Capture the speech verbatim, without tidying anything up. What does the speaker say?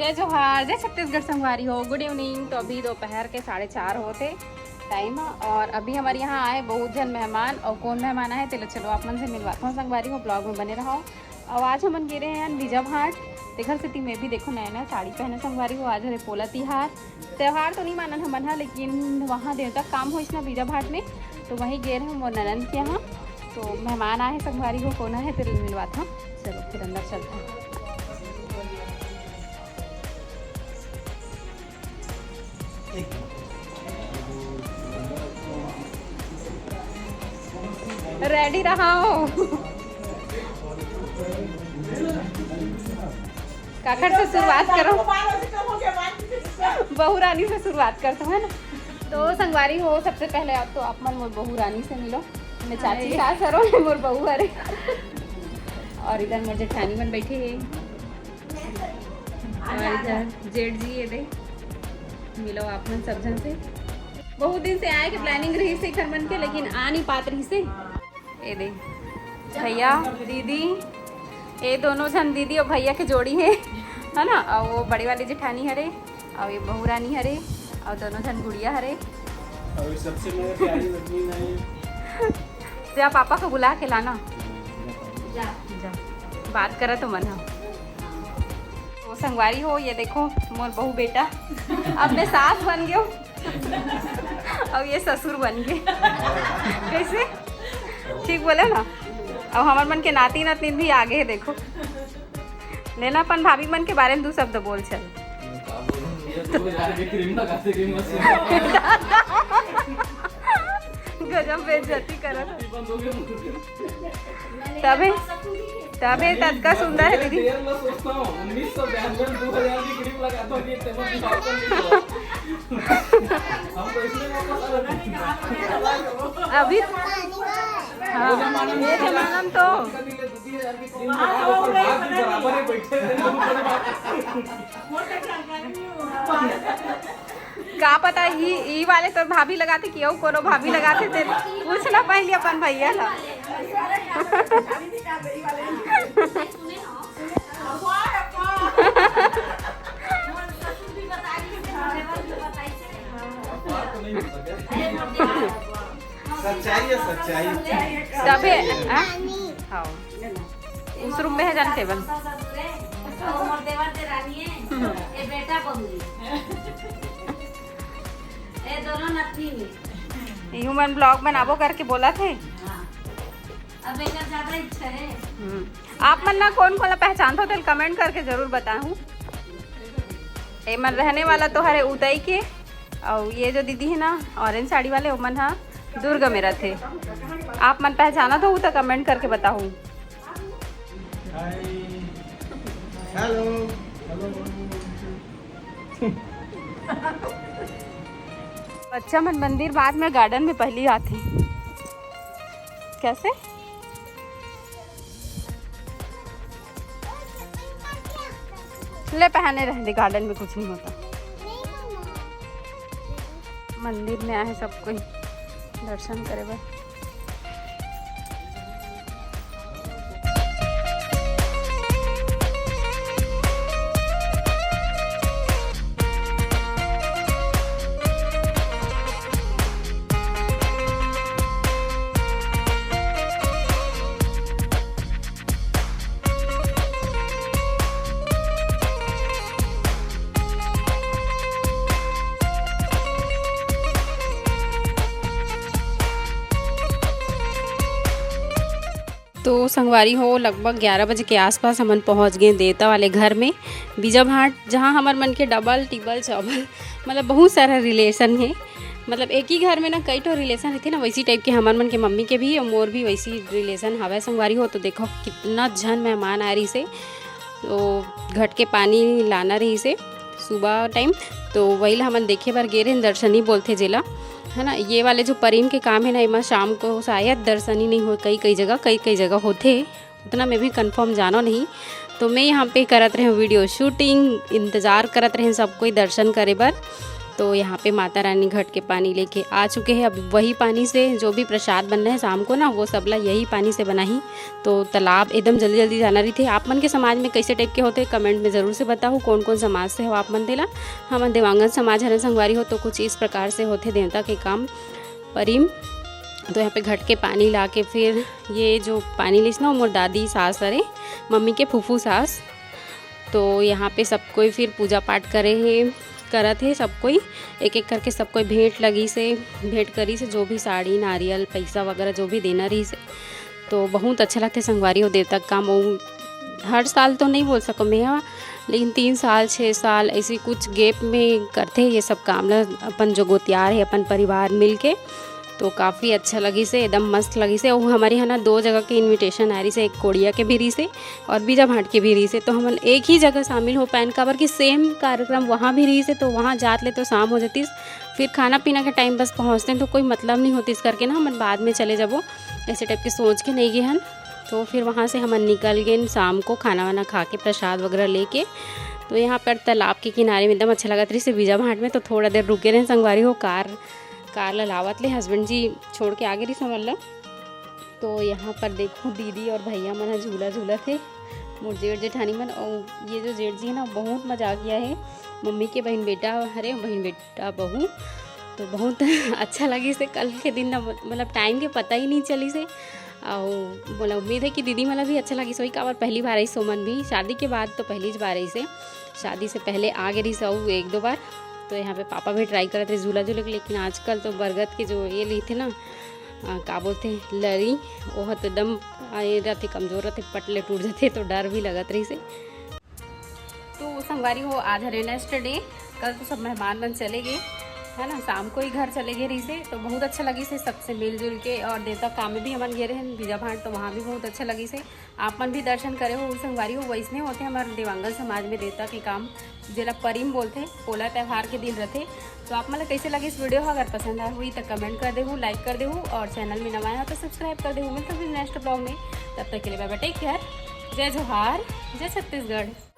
जय जोहार, जय छत्तीसगढ़ संगवारी हो। गुड इवनिंग। तो अभी दोपहर के साढ़े चार होत हे टाइम, और अभी हमर यहाँ आए बहुत झन मेहमान, और कौन मेहमान आए तेला चलो आप मन से मिलवात हूँ संगवारी हो, ब्लॉग में बने रहो। और आज हमन गे रहे हैं बीजा भाट, तेखर सेती मैं भी देखो नया नया साड़ी पहने संगवारी हो। आज हरे पोला तिहार, त्योहार तो नहीं मानन हमन हा, लेकिन वहाँ देवता काम होइस ना बीजा भाट में, तो वहीं गे रहे मोर ननद के यहाँ। तो मेहमान आए हैं संगवारी हो, कौन आए तेला मिलवात हूँ। चलो फिर अंदर चलते हैं। रेडी रहो। काखर से शुरुआत करो। बहू रानी से शुरुआत करता हूँ, है ना? तो संगवारी हो, सबसे पहले आप तो आप मन मोर बहू रानी से मिलो। मैं चाची हाय। सास हरो, मोर बहू हरे। और इधर मोर जेठानी मन बैठे हैं। और इधर जेठ जी, ये दे, मिलो आप मन सब झन से। बहुत दिन से आए के प्लानिंग रहिस हे एखर मन के, लेकिन आ नहीं पात रहिस हे। ये दे भैया, दीदी, ये दोनों झन दीदी और भैया के जोड़ी है, है ना? और वो बड़ी वाली जेठानी हरे, और ये बहू रानी हरे, और दोनों झन गुड़िया हरे। और सबसे मेरे प्यारी नतनीन है। जा पापा को बुला के लाना। जा। जा। बात करा तो मन हा। तो संगवारी हो, ये देखो मोर बहू बेटा, अब मैं सास बन गयो। अब ये ससुर बन गए। कैसे? ठीक बोले ना? अब हमर मन के नाती नतनीन भी आगे है, देखो। लेना अपन भाभी मन के बारे में दू शब्द बोल चल। गजब बेइज्जती करत। तबे, तबे ततका सुंदर है दीदी। डेढ़ मैं सोचता हूँ, उन्नीस सौ बयानवे में दो हज़ार की क्रीम लगाता हूँ, ये तेमन की बात नहीं हुआ। हम तो इसलिए वापस आ रहे हैं। अभी, हाँ, ये जमाना में तो। दो हज़ार की क्रीम लगा दो, पर बात भी बराबर है, बैठे थे। का पता ही, ई वाले तो भाभी लगाते कि अउ कोनो भाभी लगाते, ते पूछ ना पहले अपन भैया ला। सच्चाई है, सच्चाई। तबे, हाँ? हाँ। उस रूम में है जान टेबल। सास ससुर है, और मोर देवर देरानी है, हम्म। ये बेटा बहू है। ये दोनों नतनी है। यू मन ब्लॉग बनाबो करके बोला थे। हाँ। अब एक ज्यादा इच्छा है। हम्म। आप मन ना कौन कौन ला पहचानथो तेल कमेंट करके जरूर बताहू। ए मन रहने वाला तो हरे उदय के, और ये जो दीदी है ना ऑरेंज साड़ी वाले, ओमन हा दुर्ग में रहते। आप मन पहचाना तो उता कमेंट करके बताहू। हेलो। बच्चा मन मंदिर बाद में गार्डन में पहली आथे। कैसे? ले पहने रहने गार्डन में कुछ नहीं होता। मंदिर में आए सब कोई दर्शन करे बर। तो संगवारी हो, लगभग ग्यारह बजे के आसपास हमन पहुंच गए देवता वाले घर में, बीजा भाट, जहां हमर मन के डबल टिबल चौबल, मतलब बहुत सारा रिलेशन है। मतलब एक ही घर में ना कई ठो रिलेशन रहते ना, वैसी टाइप के हमर मन के मम्मी के भी और मोर भी वैसी रिलेशन हवय संगवारी हो। तो देखो कितना झन मेहमान आ रही से, तो घट के पानी लाना रही से सुबह टाइम, तो वही ला हमन देखे बर गे रहे दर्शनी बोलथे जेला, है ना। ये वाले जो परेम के काम है ना, एमा शाम को शायद दर्शनी नहीं हो, कई कई जगह, कई कई जगह होथे, उतना मैं भी कंफर्म जानो नहीं। तो मैं यहाँ पे करत रहे वीडियो शूटिंग, इंतजार करत रहे सब कोई दर्शन करे बर। तो यहाँ पे माता रानी घट के पानी लेके आ चुके हैं। अब वही पानी से जो भी प्रसाद बनना है शाम को ना, वो सबला यही पानी से बनाही। तो तालाब एकदम जल्दी जल्दी जाना रहिथे। आप मन के समाज में कैसे टाइप के होथे, कमेंट में ज़रूर से बताओ, कौन कौन समाज से हो आप मन, तेला। हमन देवांगन समाज हरन संगवारी हो, तो कुछ इस प्रकार से होथे देवता के काम परिम। तो यहाँ पे घट के पानी ला के फिर ये जो पानी लिस ना, वो मोर दादी सास हरे, मम्मी के फूफू सास। तो यहाँ पे सब कोई फिर पूजा पाठ करे हे, करत हे सब कोई, एक एक करके सब कोई भेंट लगी से, भेंट करी से, जो भी साड़ी, नारियल, पैसा वगैरह जो भी देना रही से। तो बहुत अच्छा लगथे संगवारी हो देवता के काम। वो हर साल तो नहीं बोल सको मैं हा, लेकिन तीन साल, छः साल ऐसे कुछ गैप में करथे ये सब काम ला अपन जो गोतियार है, अपन परिवार मिल के। तो काफ़ी अच्छा लगिस हे, एकदम मस्त लगिस हे। अउ हमर यहाँ ना दो जगह के इनविटेशन आए रहिस हे, एक कोड़िया के भी रहिस हे और बीजा भाट के भी रहिस हे। तो हमन एक ही जगह शामिल हो पाएन, काबर कि सेम कार्यक्रम वहाँ भी रहिस हे, तो वहाँ जात ले तो शाम हो जातिस, फिर खाना पीना के टाइम बस पहुँचते हैं, तो कोई मतलब नहीं होतिस करके ना हमन बाद में चले जाबो, ऐसे टाइप के सोच के नहीं गे हन। तो फिर वहाँ से हमन निकल गए शाम को खाना वाना खा के, प्रसाद वगैरह लेके। तो यहाँ पर तालाब के किनारे में एकदम अच्छा लगत रहिस हे बीजा भाट में, तो थोड़ा देर रुके रहे संगवारी हो, कार कार ला लावत ले हस्बैंड जी छोड़ के आगे रहिस हमन ला। तो यहाँ पर देखो दीदी और भैया मन ह झूला झूलत हे, मोर जेठ जेठानी मन। और ये जो जेठ जी है ना, बहुत मजाकिया है, मम्मी के बहन बेटा हरे, बहन बेटा बहू। तो बहुत अच्छा लगिस हे कल के दिन ना, मतलब टाइम के पता ही नहीं चलिस हे। और बोला उम्मीद है कि दीदी मन ला भी अच्छा लगिस होही, काबर पहली बार आइस ओमन भी, शादी के बाद तो पहली बार आइस हे, शादी से पहले आ गे रहिस अउ एक दो बार। तो यहाँ पे पापा भी ट्राई करत रहे झूला झूले के, लेकिन आजकल तो बरगद के जो ये लेथे ना, अ, का बोलथे, लरी, ओह तो एकदम, अ, ये रहथे, कमजोर रहथे, पट ले टूट जाथे, तो डर भी लगत रहिस हे। तो संगवारी हो, आज हरे नेक्स्ट डे, कल तो सब मेहमान मन चले गए, है ना, शाम को ही घर चले गए रहिस हे। तो बहुत अच्छा लगिस हे सबसे मिलजुल के, और देवता काम में भी हमन गए रहे बीजा भाट, तो वहाँ भी बहुत अच्छा लगिस हे। आप मन भी दर्शन करे हो संगवारी हो, वैसने होथे हमर देवांगन समाज में देवता के काम, जेला परिम बोलथे, पोला त्यौहार के दिन रथे। तो आप मन ला कैसे लगिस वीडियो ह? अगर पसंद आए होही तो कमेंट कर देहू, लाइक कर देहू और चैनल में नवा आए हो तो सब्सक्राइब कर देहू। मिलता हूँ नेक्स्ट ब्लॉग में, तब तक के लिए बाय बाय, टेक केयर, जय जोहार, जय छत्तीसगढ़।